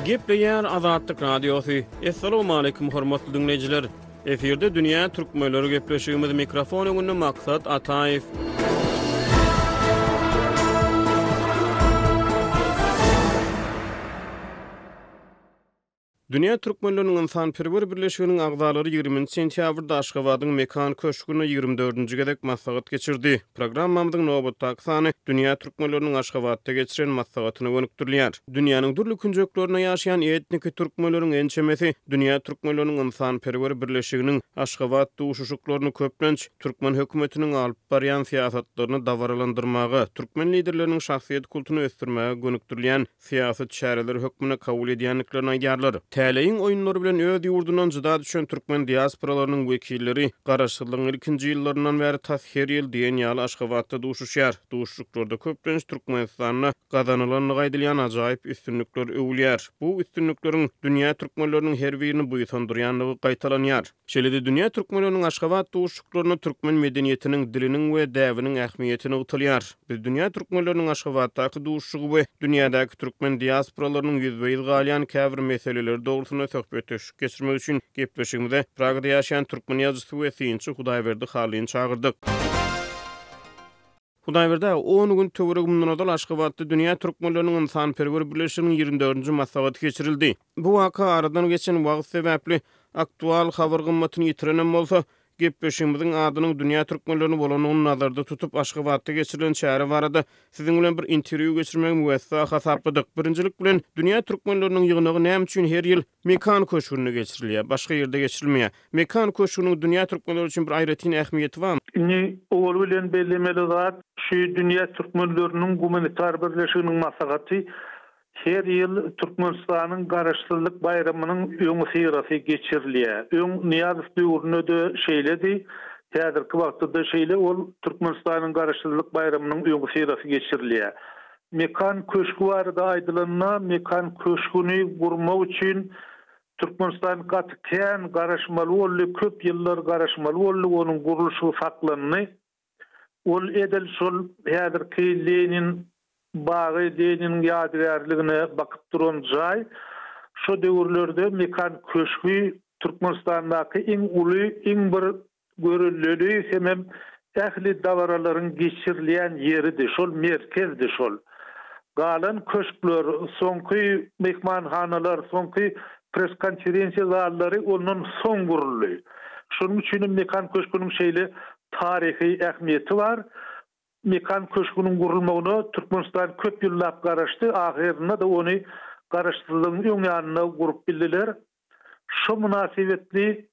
Gepleýär Azatlyk Radiosy. Assalamualaikum hormatly diňleýjiler. Efirde dünýä türkmenleri gepleşigimiz mikrofon öňünde Maksat Ataýew. Dünýä türkmenleriniň ynsanperwer birleşiginiň agzalary ýigriminji sentýabrda Aşgabadyň Mekan köşgünde 24-nji gezek maslahat geçirdi. Programmamyzyň nobatdaky sany dünýä türkmenleriniň Aşgabatda geçiren maslahatyna gönükdirilýär. Dünýäniň dürli künjeklerinde ýaşaýan etniki türkmenleriň ençemesi Dünýä türkmenleriniň ynsanperwer birleşiginiň Aşgabat duşuşyklaryny köplenç türkmen hökümetiniň alyp barýan syýasatlaryny dabaralandyrmaga, türkmen liderleriniň şahsyýet kultuny ösdürmäge gönükdirilýän syýasy çäreler hökmünde kabul edýändiklerini aýdýarlar. Täleýiň oýunlary bilen öz ýurdundan jyda düşen türkmen diasporalarynyň wekilleri garaşsyzlygyň ilkinji ýyllaryndan bäri tas her ýyl diýen ýaly Aşgabatda duşuşýar. Duşuşyklarda köplenç Türkmenistanda gazanylandygy aýdylýan ajaýyp üstünlikler öwülýär. Bu üstünlikleriň dünýä türkmenleriniň her birini buýsandyrýandygy gaýtalanýar. Şeýle-de dünýä türkmenleriniň Aşgabat duşuşyklarynda türkmen medeniýetiniň, diliniň we däbiniň ähmiýeti nygtalýar. Biz dünýä türkmenleriniň Aşgabatdaky duşuşygy we dünýädäki türkmen diasporalarynyň ýüzbe-ýüz galýan käbir meseleleri dogrusynda söhbetdeşlik geçirmek üçin gepleşigimize Pragada ýaşaýan türkmen ýazyjysy we synçy Hudaýberdi Hallyny çagyrdyk. Hudaýberdi aga, on gün töweregi mundan ozal Aşgabatda Dünýä türkmenleriniň ynsanperwer birleşiginiň 24-nji maslahaty geçirildi. Bu waka aradan geçen wagt sebäpli aktual habar gymmatyny ýitirenem bolsa, gepleşigimiziň adynyň Dünýä türkmenlerini bolandygyny nazarda tutup, Aşgabatda geçirilen çäre barada siziň bilen bir interwýu geçirmegi müwessa hasapladyk. Birinjilik bilen, Dünýä türkmenleriniň ýygnagy näme üçin her ýyl Mekan köşgünde geçirilýär, başga ýerde geçirilmeýär. Mekan köşgüniň dünýä türkmenleri üçin bir aýratyn ähmiýeti barmy? Indi owal bilen bellemeli zat, şu Dünýä türkmenleriniň gumanitar birleşiginiň maslahaty her ýyl Türkmenistanyň Garaşsyzlyk baýramynyň öňüsyrasy geçirilýär. Öň Nyýazow döwründe-de şeýledi, häzirki wagtda-da şeýle, ol Türkmenistanyň Garaşsyzlyk baýramynyň öňüsyrasy geçirilýär. Mekan köşgi barada aýdylanda, Mekan köşgüni gurmak üçin Türkmenistan gaty kän garaşmaly boldy, köp ýyllar garaşmaly boldy, onuň gurluşygy saklandy. Ol edil şol häzirki Lenin bagy, Leniniň ýadygärligine bakyp duran jaý. Şo döwürlerde Mekan köşgi Türkmenistandaky iň uly, iň bir Görelleli hemem ähli dabaralaryň geçirilýän ýeridi, şol merkezdi şol. Galan köşkler, soňky myhmanhanalar, soňky press-konferensiýa zallary ondan soň guruldy. Şonuň üçinem Mekan köşgüniň şeýle taryhy ähmiýeti bar. Mekan köşgüniň gurulmagyna Türkmenistan köp ýyllap garaşdy, ahyrynda-da ony Garaşsyzlygyň öň ýanynda gurup bildiler. Şo mynasybetli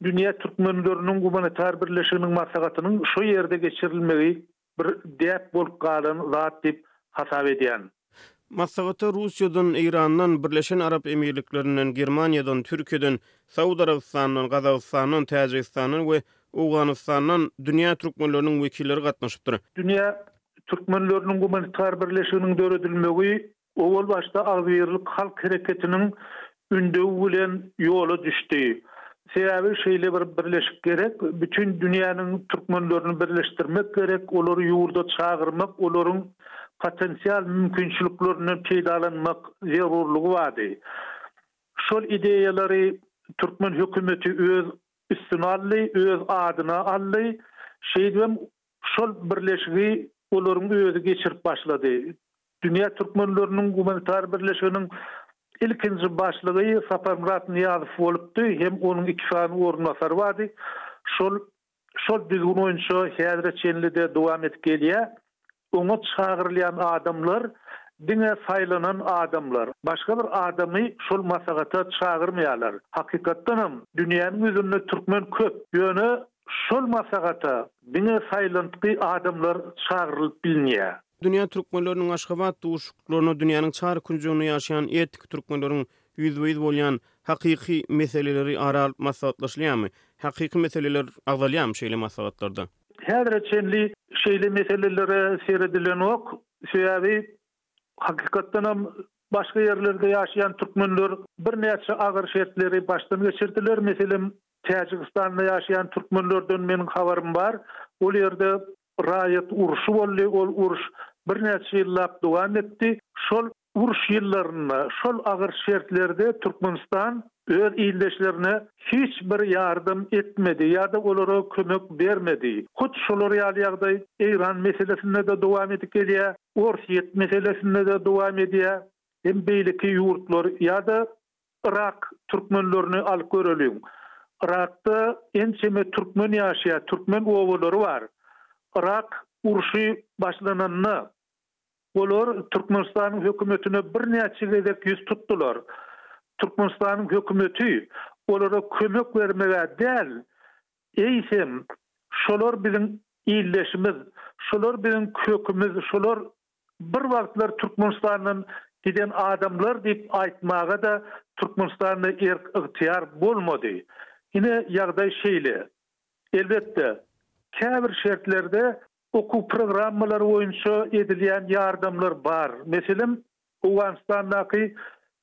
Dünýä türkmenleriniň gumanitar birleşiginiň maslahatynyň şo ýerde geçirilmegi bir däp bolup galan zat diýip hasap edýän. Maslahata Russiýadan, Eýrandan, Birleşen Arap Emirliklerinden, Germaniýadan, Türkiýeden, Saud Arabystanyndan, Gazagystandan, Täjigistandan we Owganystandan dünýä türkmenleriniň wekilleri gatnaşypdyr. Dünýä türkmenleriniň gumanitar birleşiginiň döredilmegi Owal başda Agzybirlik halk hereketiniň ündewi bilen ýola düşdi. Sebäbi şeýle bir birleşik gerek, bütin dünýäniň türkmenlerini birleşdirmek gerek, olary ýurda çagyrmak, olaryň potensial mümkinçiliklerinden peýdalanmak zerurlygy bardy. Şol ideýalary türkmen hökümeti öz üstüne aldy, öz adyna aldy. Şeýdibem Şol birleşigi olaryň özi geçirip başlady. Dünýä türkmenleriniň gumanitar birleşiginiň ilkinji başlygy Saparmyrat Nyýazow bolupdy hem onuň iki sany orunbasary bardy. Şol şol düzgün boýunça häzire çenli-de dowam edip gelýär. Oňa çagyrylýan adamlar diňe saýlanan adamlar. Başga bir adamy şol maslahata çagyrmaýarlar. Hakykatdanam, dünýäniň ýüzünde türkmen köp. Ýöne Şol maslahata diňe saýlantgy adamlar çagyrylyp bilinýär. Dünýä türkmenleriniň Aşgabat duşuşyklaryna dünýäniň çar künjeginde ýaşaýan etniki türkmenleriň ýüzbe-ýüz bolýan hakyky meseleleri ara alyp maslahatlaşylýarmy? Hakyky meseleler agzalýarmy şeýle maslahatlarda? Häzire çenli şeýle meselelere seredilenok. Sebäbi Hakykatdanam, başga ýerlerde ýaşaýan türkmenler birnäçe agyr şertleri başdan geçirdiler. Meselem, Täjigistanda ýaşaýan türkmenlerden meniň habarym bar. Ol ýerde raýat urşy boldy, ol uruş birnäçe ýyllap dowam etdi. Şol. Uruş ýyllarynda şol agyr şertlerde Türkmenistan öz ildeşlerine hiç bir ýardam etmedi ýa-da olara kömek bermedi. Hut şolar ýaly ýagdaý Eýran meselesinde-de dowam edip gelýär, Orsýet meselesinde-de dowam edýär hem beýleki ýurtlar ýa-da Yrak türkmenlerini alyp göreliň. Yrakda ençeme türkmen ýaşaýar, türkmen obalary bar. Yrak urşy başlananda Olar Türkmenistanyň hökümetine birnäçe gezek ýüz tutdular. Türkmenistanyň hökümeti olara kömek bermeg-ä däl, eýsem, şolar biziň ildeşimiz, şolar biziň kökümiz, şolar bir wagtlar Türkmenistandan giden adamlar diýip aýtmaga-da Türkmenistanda erk-ygtyýar bolmady. Ine, ýagdaý şeýle. Elbetde, käbir şertlerde Okuw programmalary boýunça edilýän ýardamlar bar. Meselem, Owganystandaky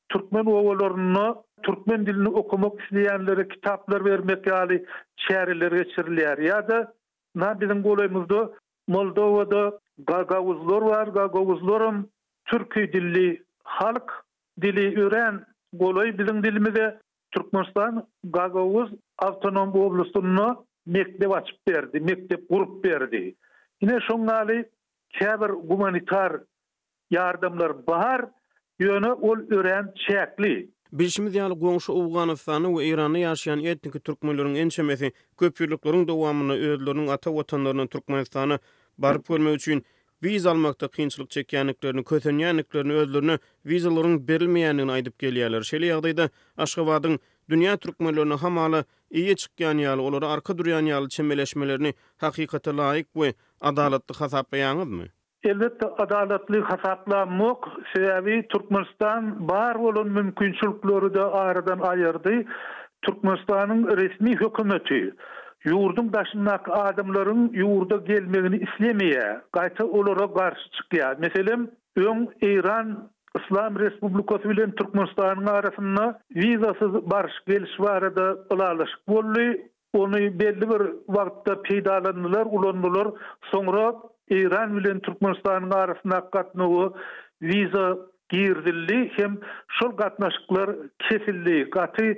türkmen obalarynda türkmen dilini okamak isleýänlere kitaplar bermek ýaly çäreler geçirilýär. Ýa-da, ynha, biziň golaýymyzda Moldowada gagauzlar bar. Gagauzlaram türki dilli halk. Dili örän golaý biziň dilimize. Türkmenistan Gagauz awtonom oblastynda mekdep açyp berdi, mekdep gurup berdi. Ine şoň ýaly käbir gumanitar ýardamlar bar, ýöne ol örän çäkli. Bilşimiz ýaly, goňşy Owganystanda we Eýranda ýaşaýan etniki türkmenleriň ençemesi köpýyllyklaryň dowamynda özleriniň ata watanlaryna Türkmenistana baryp görmek üçin wiza almakda kynçylyk çekýändiklerini, kösenýändiklerini, özlerine wizalaryň berilmeýändigini aýdyp gelýärler. Şeýle ýagdaýda Aşgabadyň dünýä türkmenlerine hamala eýe çykýan ýaly, olara arka durýan ýaly çemeleşmelerini hakykata laýyk we adalatly hasaplaýaňyzmy? Elbetde adalatly hasaplamok, sebäbi Türkmenistan bar bolan mümkinçilikleri-de aradan aýyrdy. Türkmenistanyň resmi hökümeti ýurduň daşyndaky adamlaryň ýurda gelmegini islemeýär, gaýta olara garşy çykýar. Meselem, öň Eýran Yslam Respublikasy bilen Türkmenistanyň arasynda wizasyz baryş-geliş barada ylalaşyk boldy. Ony belli bir wagtda peýdalandylar, ulandylar. Soňra Eýran bilen Türkmenistanyň arasyndaky gatnawa wiza girizildi hem şol gatnaşyklar kesildi. Gaty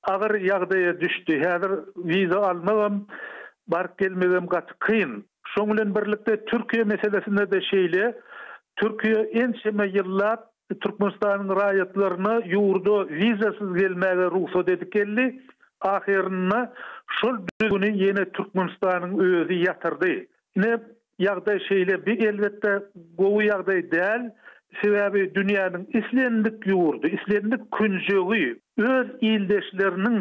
agyr ýagdaýa düşdi. Häzir wiza almagam, baryp gelmegem gaty kyn. Şoň bilen birlikde Türkiýe meselesinde-de şeýle. Türkiýe ençeme ýyllap Türkmenistanyň raýatlaryna ýurda wizasyz gelmäge rugsat edip geldi. Ahyrynda şol düzgüni ýene Türkmenistanyň özi ýatyrdy. Ine, ýagdaý şeýle. Bi elbetde gowy ýagdaý däl. Sebäbi dünýäniň islendik ýurdy, islendik künjegi öz ildeşleriniň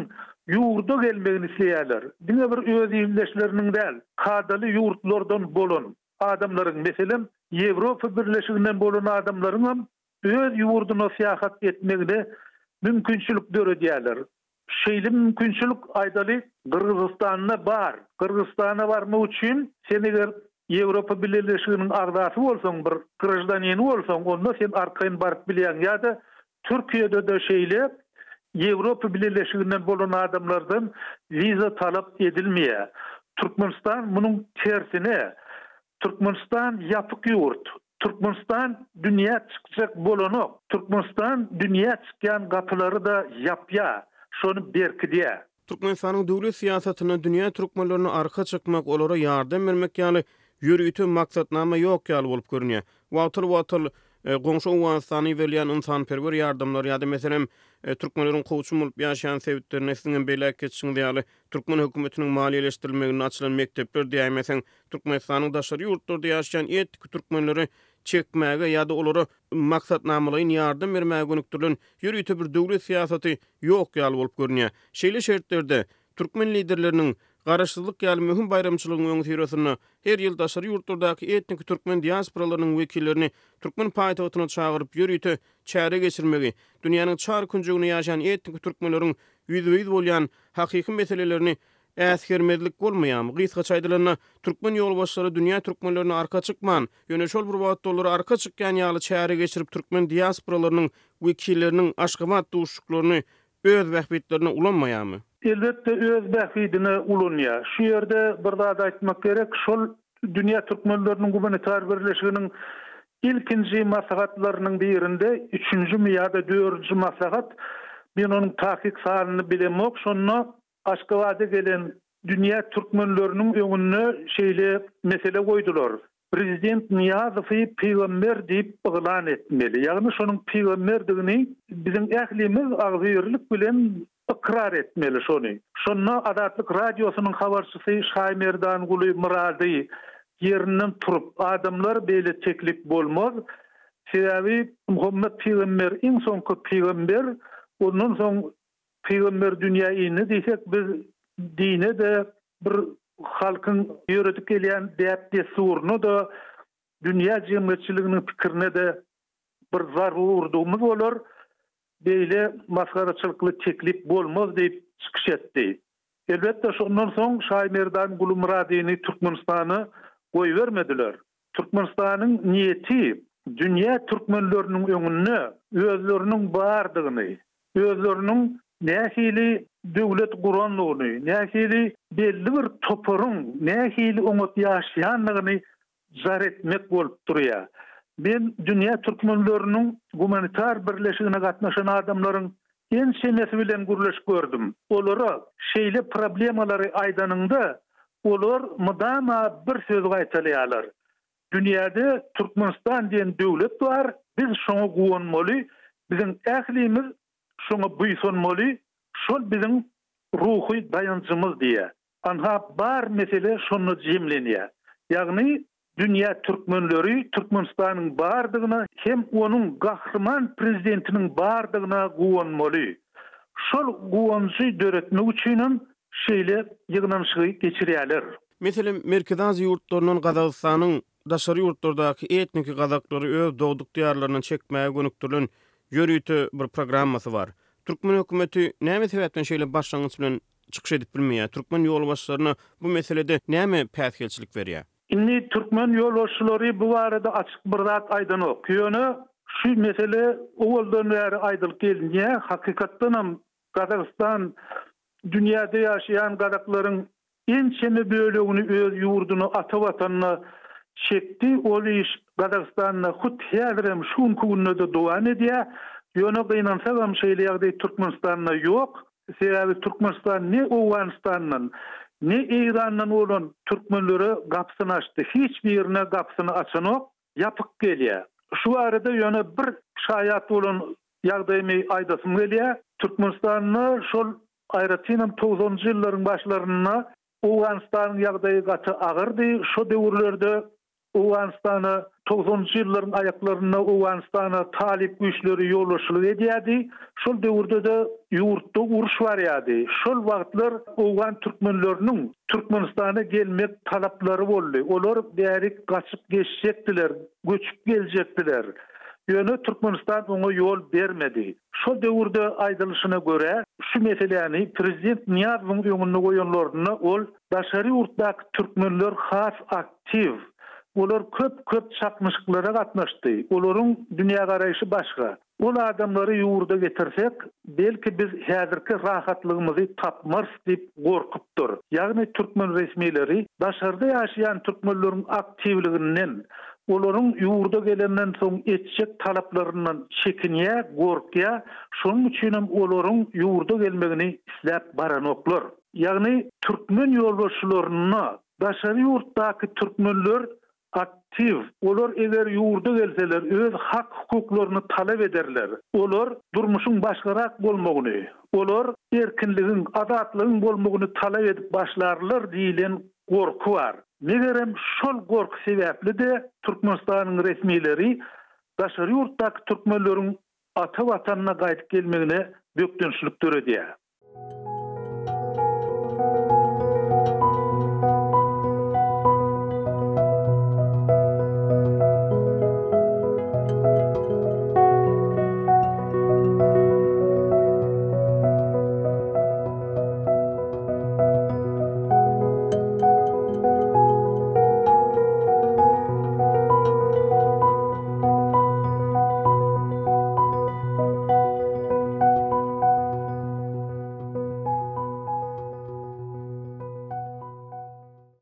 ýurda gelmegini isleýärler. Diňe bir öz ildeşleriniň däl, kadaly ýurtlardan bolan adamlaryň, meselem, Ýewropa Birleşiginden bolan adamlaryňam öz ýurduna syýahat etmegine mümkinçilik döredýärler. Şeýle mümkinçilik, aýdaly, Gyrgyzystanda bar. Gyrgyzystana barmak üçin sen eger Ýewropa Bileleşiginiň agzasy bolsaň, bir graždanini bolsaň, onda sen arkaýyn baryp bilýäň. Ýa-da Türkiýede-de şeýle, Ýewropa Bileleşiginden bolan adamlardan wiza talap edilmeýär. Türkmenistan munuň tersine, Türkmenistan ýapyk ýurt. Türkmenistan dünýä çykjak bolanok. Türkmenistan dünýä çykýan gapylary-da ýapýar, şony berkidýär. Türkmenistanyň döwlet syýasatynda dünýä türkmenlerine arka çykmak, olara ýardam bermek ýaly ýörite maksatnama ýok ýaly bolup görünýär. Wagtal-wagtal goňşy Owganystana iberilýän ynsanperwer ýardamlar ýa-da meselem, türkmenleriň kowçum bolup ýaşaýan sebitlerinde siziň hem belläp geçişiňiz ýaly, türkmen hökümetiniň maliýeleşdirilmeginde açylan mekdepler diýäýmeseň, Türkmenistanyň daşary ýurtlarda ýaşaýan etniki türkmenleri çekmäge ýa-da olara maksatnamalaýyn ýardam bermäge gönükdirilen ýörite bir döwlet syýasaty ýok ýaly bolup görünýär. Şeýle şertlerde, türkmen liderleriniň Garaşsyzlyk ýaly möhüm baýramçylygyň öňüsyrasynda her ýyl daşary ýurtlardaky etniki türkmen diasporalarynyň wekillerini türkmen paýtagtyna çagyryp ýörite çäre geçirmegi, dünýäniň çar künjeginde ýaşaýan etniki türkmenleriň ýüzbe-ýüz bolýan hakyky meselelerini äsgermezlik bolmaýarmy? Gysgaça aýdylanda, türkmen ýolbaşçylary dünýä türkmenlerine arka çykman, ýöne şol bir wagtda olara arka çykýan ýaly çäre geçirip türkmen diasporalarynyň wekilleriniň Aşgabat duşuşyklaryny öz bähbitlerine ulanmaýarmy? Elbetde öz bähbidine ulanýar. Şu ýerde bir zady aýtmak gerek, şol Dünýä türkmenleriniň gumanitar birleşiginiň. Ilkinji maslahatlarynyň birinde, üçünjimi ýa-da dördünji maslahat, men onuň takyk sanyny bilemok, şonda Aşgabada gelen dünýä türkmenleriniň öňünde şeýle mesele goýdular, Prezident Nyýazowy pygamber diýip yglan etmeli. Ýagny şonuň pygamberdigini biziň ählimiz agzybirlik bilen ykrar etmeli şony. Şonda Azatlyk Radiosynyň habarçysy Şaýmerdanguly Myrady ýerinden turup, Adamlar beýle teklip bolmaz. Sebäbi Muhammet pygamber iň soňky pygamber, ondan soň Pygamber dünýä indi diýsek biz dine-de bir halkyň ýöredip gelýän däp-dessuryna-da dünýä jemgyýetçiliginiň pikirine-de bir zarba urdugymyz bolar, beýle masgaraçylykly teklip bolmaz diýip çykyş etdi. Elbetde şondan soň Şaýmerdan Gulumyradyny Türkmenistana goýbermediler. Türkmenistanyň niýeti dünýä türkmenleriniň öňünde özleriniň bardygyny, özleriniň nähili döwlet gurandygyny, nähili belli bir toparyň nähili oňat ýaşaýandygyny jar etmek bolup durýar. Men dünýä türkmenleriniň gumanitar birleşigine gatnaşan adamlaryň ençemesi bilen gürleşip gördüm. Olara şeýle problemalary aýdanyňda, olar mydama bir sözi gaýtalaýarlar, Dünýäde Türkmenistan diýen döwlet bar, biz şoňa guwanmaly, biziň ählimiz şoňa buýsanmaly, şol biziň ruhy daýanjymyz diýýär. Anha bar mesele şonda jemlenýär. Ýagny dünýä türkmenleri Türkmenistanyň bardygyna hem onuň gahryman prezidentiniň bardygyna guwanmaly. Şol guwanjy döretmek üçinem şeýle ýygnanyşygy geçirýärler. Meselem, Merkezi Aziýa ýurtlaryndan Gazagystanyň daşary ýurtlardaky etniki gazaklary öz dogduk diýarlaryna çekmäge gönükdirilen ýörite bir programmasy bar. Türkmen hökümeti näme sebäpden şeýle başlangyç bilen çykyş edip bilmeýär? Türkmen ýolbaşçylaryna bu meselede näme päsgelçilik berýär? Indi türkmen ýolbaşçylary bu barada açyk bir zat aýdanok. Ýöne şu mesele owaldan bäri aýdylyp gelinýär. Hakykatdanam Gazagystan dünýäde ýaşaýan gazaklaryň ençeme bölegini öz ýurduna, ata watanyna çekdi. Ol iş Gazagystanda hut häzirem, şu günki günde-de dowam edýär. Ýöne gynansagam şeýle ýagdaý Türkmenistanda ýok. Sebäbi Türkmenistan ne Owganystandan, ne Eýrandan bolan türkmenlere gapysyny açdy. Hiç birine gapysyny açanok, ýapyk gelýär. Şu barada ýöne bir şaýat bolan ýagdaýymy aýdasym gelýär. Türkmenistanda şol aýratynam togsanynjy ýyllaryň başlarynda Owganystanyň ýagdaýy gaty agyrdy. Şo döwürlerde Owganystana togsanynjy ýyllaryň aýaklarynda Owganystana talyp güýçleri ýolbaşçylyk edýärdi. Şol döwürde-de ýurtda uruş barýardy. Şol wagtlar owgan türkmenleriniň Türkmenistana gelmek talaplary boldy. Olar bärik gaçyp geçjekdiler, göçüp geljekdiler. Ýöne Türkmenistan oňa ýol bermedi. Şol döwürde aýdylyşyna görä, şu meseläni prezident Nyýazowyň öňünde goýanlarynda ol daşary ýurtdaky türkmenler has aktiw, olar köp-köp çaknyşyklara gatnaşdy, olaryň dünýägaraýşy başga. Ol adamlary ýurda getirsek, belki biz häzirki rahatlygymyzy tapmarys diýip gorkupdyr. Ýagny türkmen resmileri daşarda ýaşaýan türkmenleriň aktiwliginden, Olaryň ýurda gelenden soň etjek talaplaryndan çekinýär, gorkýar, şonuň üçinem olaryň ýurda gelmegini isläp baranoklar. Ýagny türkmen ýolbaşçylaryna daşary ýurtdaky türkmenler aktiw, olar eger ýurda gelseler öz hak-hukuklaryny talap ederler, olar durmuşyň başgarak bolmagyny, olar erkinligiň, azatlygyň bolmagyny talap edip başlarlar diýlen gorky bar. Megerem şol gorky sebäpli-de Türkmenistanyň resmileri daşary ýurtdaky türkmenleriň ata Watanyna gaýdyp gelmegine bökdençlik döredýär.